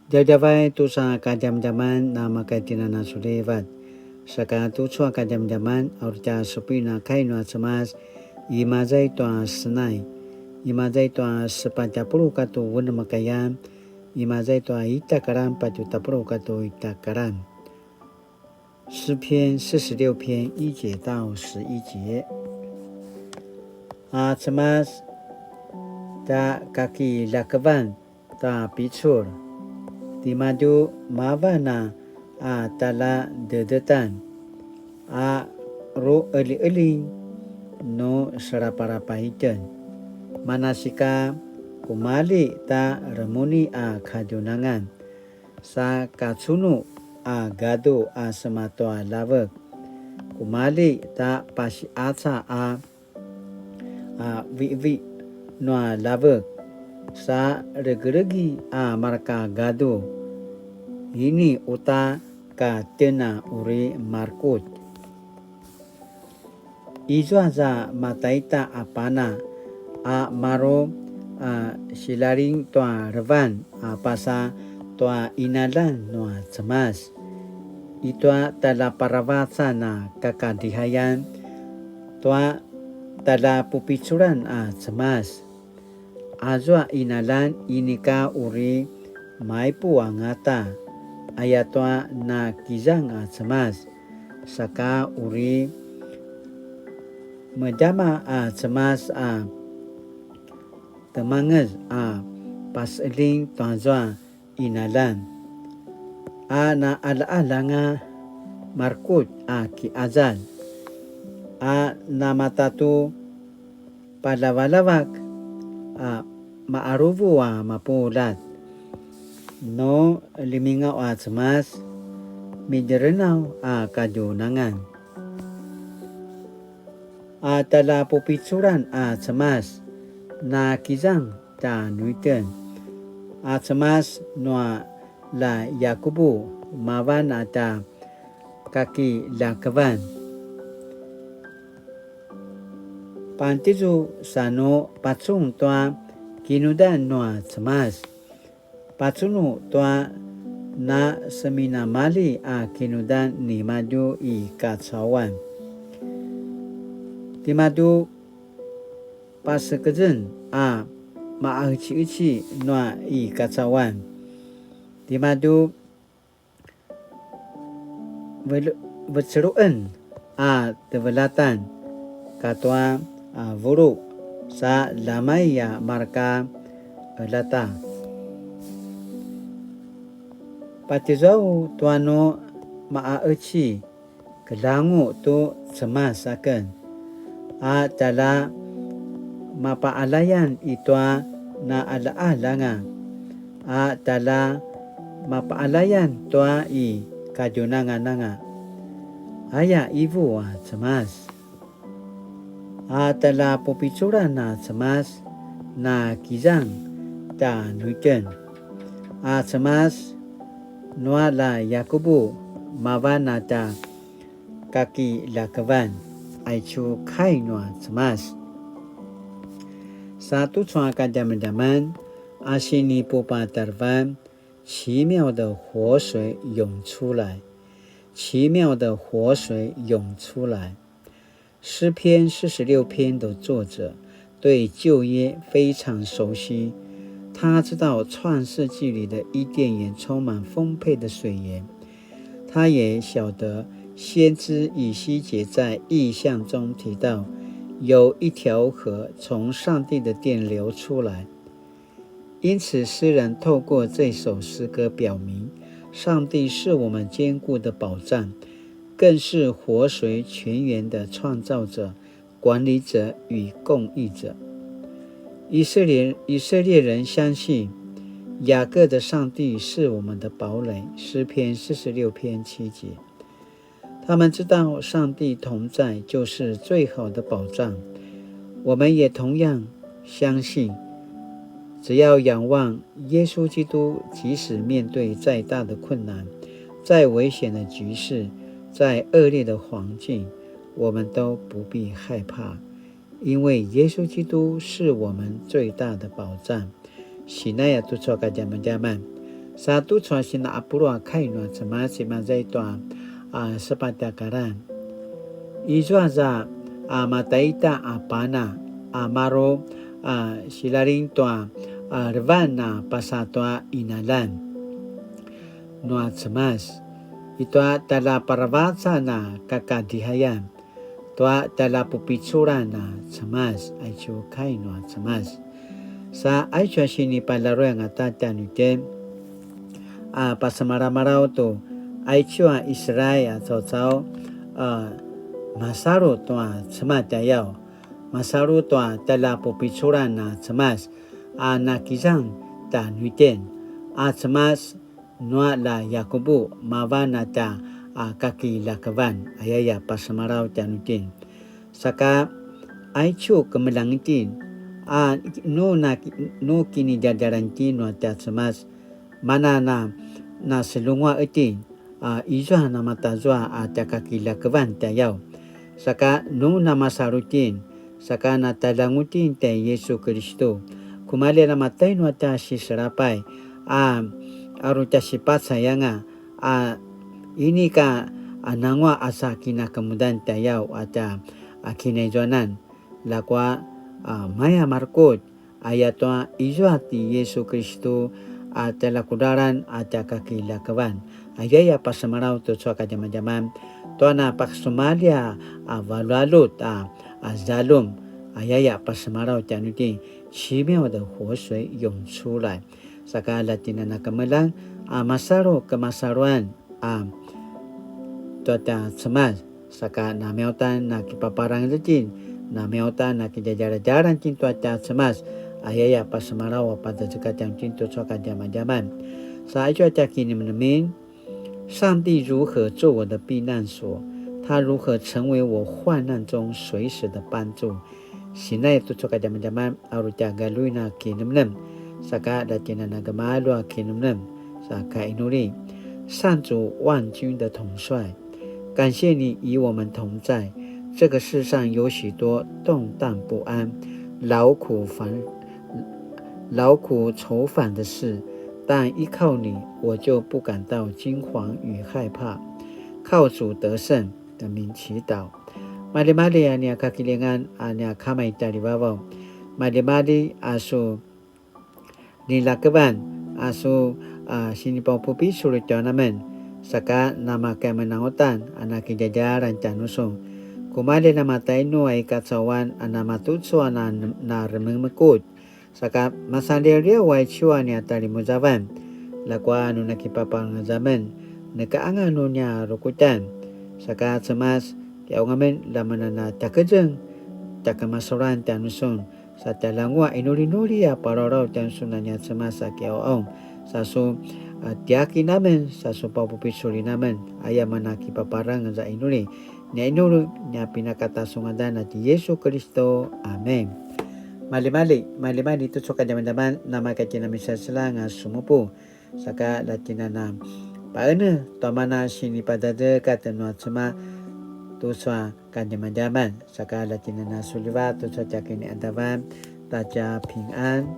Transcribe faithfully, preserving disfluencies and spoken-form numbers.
Djavadjavay tucu a kadjamadjaman na makaitjinan a sulivat. Saka tucu a kadjamadjaman a uri tja supuin a kai nua Cemas, imaza i tua Senai, imaza i tua sepatj a puluq katua unem a kayan, imaza i tua ita a karan patje tapuluq katua ita a karan. 诗篇四十六篇一节到十一节。A Cemas tja kakiljakevan ta picul, timadju mavan a, a tjaljadedetan, a ruqeljiqeljing nu selapalapay itjen. Manasika kumalji ta remuni a kadjunangan, sa kacunu a gadu a sema tua ljavek. Kumalji ta pasiqaca a, a viqviq nua ljavek, sa regeregi a marka gadu, ini uta ka tjen a uri marekutj. Izua za mataita a pana a maru a silaling tua levan a pasa tua qinaljan nua Cemas, i tua tjaljaparavacan a kakadihayan, tua tjaljapupiculan a Cemas. Azua qinaljan inika uri maipuq angata, ayatua na kizang a Cemas, saka uri medjama a Cemas a temangez a paseqeljing tuazua qinaljan, a na qaljaqalj anga marekutj a kiqazalj, a namatatu paljavaljavak a maqaruvu a mapuljat. Nu ljemingaw a Cemas, midrenaw a kadjunangan. A tjaljapupiculan a Cemas, na kizang tjanuitjen. A Cemas nua la Yakubu, mavan a tja kakiljakevan. Pantjizu sa nu pacun tua kinudan nua Cemas. Pacunu tua na seminamalji a kinudan nimadju i kacauan. Timadju pasekezen a maqeciqeci nua i kacauan. Timadju vel-, veceluqen a tevelatan katua a vulu sa lamay a marka elata. Patjezau tua nu maqeci, keljangu tu Cemas aken, a tjalja mapaqaljayan i tua na qaljaqalj anga, a tjalja mapaqaljayan tua i kadjunangan anga. Aya qivu a Cemas. A tjaljapupiculan a Cemas, na kizang tjanuitjen. A Cemas nua la Yakubu, mavan a tja kakiljakevan. Aicu kai nua Cemas. Sa tucu a kadjamadjaman a sinipupatarevan, 奇妙的活水涌出来，奇妙的活水涌出来。诗篇四十六篇的作者对旧约非常熟悉，他知道创世纪里的伊甸园充满丰沛的水源，他也晓得先知以西结在异象中提到有一条河从上帝的殿流出来。因此，诗人透过这首诗歌表明，上帝是我们坚固的保障，更是活水泉源的创造者、管理者与供应者。以色列，以色列人相信雅各的上帝是我们的堡垒，诗篇四十六篇七节。他们知道上帝同在就是最好的保障。我们也同样相信，只要仰望耶稣基督，即使面对再大的困难、再危险的局势、再恶劣的环境，我们都不必害怕，因为耶稣基督是我们最大的保障。Sinaya tucu a kadjamadjaman. Sa tucu a sina apulu a kai nua Cemas imaza i tua a sepatj a karan. Izua za a mataita a pana a maru a silaling tua a levan a pasa tua inalan nua Cemas. I tua tjalja paravacan a kakadihayan tua tjaljapupiculan a Cemas, aicu kai nua Cemas. Sa aicu a sinipalaruyan a tatja nutjen a pasemalamalaw tu aicu a Israel a caucau a masalu tua Cemas tjayaw, masalu tua tjaljapupiculan a Cemas a nakizang tja nutjen a Cemas nua la Yakubu mavan a tja a kakilakevan, ayaya pasemalaw tja nutjen. Saka aicu kemeljang itjen a nu na nu kinidjadjalan itjen nua tja Cemas, mana na naselungua itjen a izua namatazua a tja kakilakevan tjayaw. Saka nu namasalu itjen saka nataljangutin tjai Yesu Kiristu. Kumalji a namatay nua tja siselapay a aru tja sipacay anga a inika a nangua a sa kinakemudan tjayaw a tja a kinaizuanan. Ljakua a maya marekutj ayatua izua ti Yesu Kiristu a tjaljakudralan a tja kakilakevan. Ayaya pasemalaw tucu a kadjamadjaman tua na paksumalji a valualut a a zaljum, ayaya pasemalaw tjanuitjen, 奇妙的活水湧出來. Saka la tjinana kemeljang a masalu kemasaluan a tua tja Cemas, saka namiautan na kipaparangez itjen, namiautan na kidjadjaladjalan itjen tua tja Cemas, ayaya pasemalaw a pazazekatj tjanuitjen tucu a kadjamadjaman. Sa aicu a tja kinemenemen, 上帝如何做我的避难所？他如何成为我患难中随时的帮助？Sinai tucu a kadjamadjaman aru tja galuin a kinemnem, saka la tjinana gemalju a kinemnem, saka inuli. 上主万军的统帅，感谢你与我们同在。这个世上有许多动荡不安、劳苦烦劳苦愁烦的事，但依靠你，我就不感到惊惶与害怕。靠主得胜的名祈祷。Maljimalji a nia kakilingan a nia Kama i tjarivavaw. Maljimalji a su nilakevan a su a sinipapupicul tjanuamen, saka namakaimenangutan a nakidjadjalan tjanusun. Kumalji namatainu a i kacauan a namatucu a na, na rememekut. Saka masanliawliaw aicu a nia talimuzavan. Ljakua nu nakipapangazamen, neka anga nu nia rukutan. Saka Cemas, kiaung amen la menana tjakezeng, tjakemasulan tjanusun. Sa tjaljanguaq inulinuli a palawlaw tjanusun a nia Cemas a kiaung. Sa su a tiakin amen, sa su papupiculi amen, aya mana kipaparangez a inuli. Nia inuli, nia pinakata su ngadan a ti Yesu Kiristu. Amen. Maljimalji, maljimalji tucu a kadjamadjaman, namaka tjinamisaselang a sumupu. Saka la tjinana paene, tua mana sinipadadek a tjanua Cemas tucu a kadjamadjaman. Saka la tjinana suliva tucu a tja kiniadavan, ta tja pingan.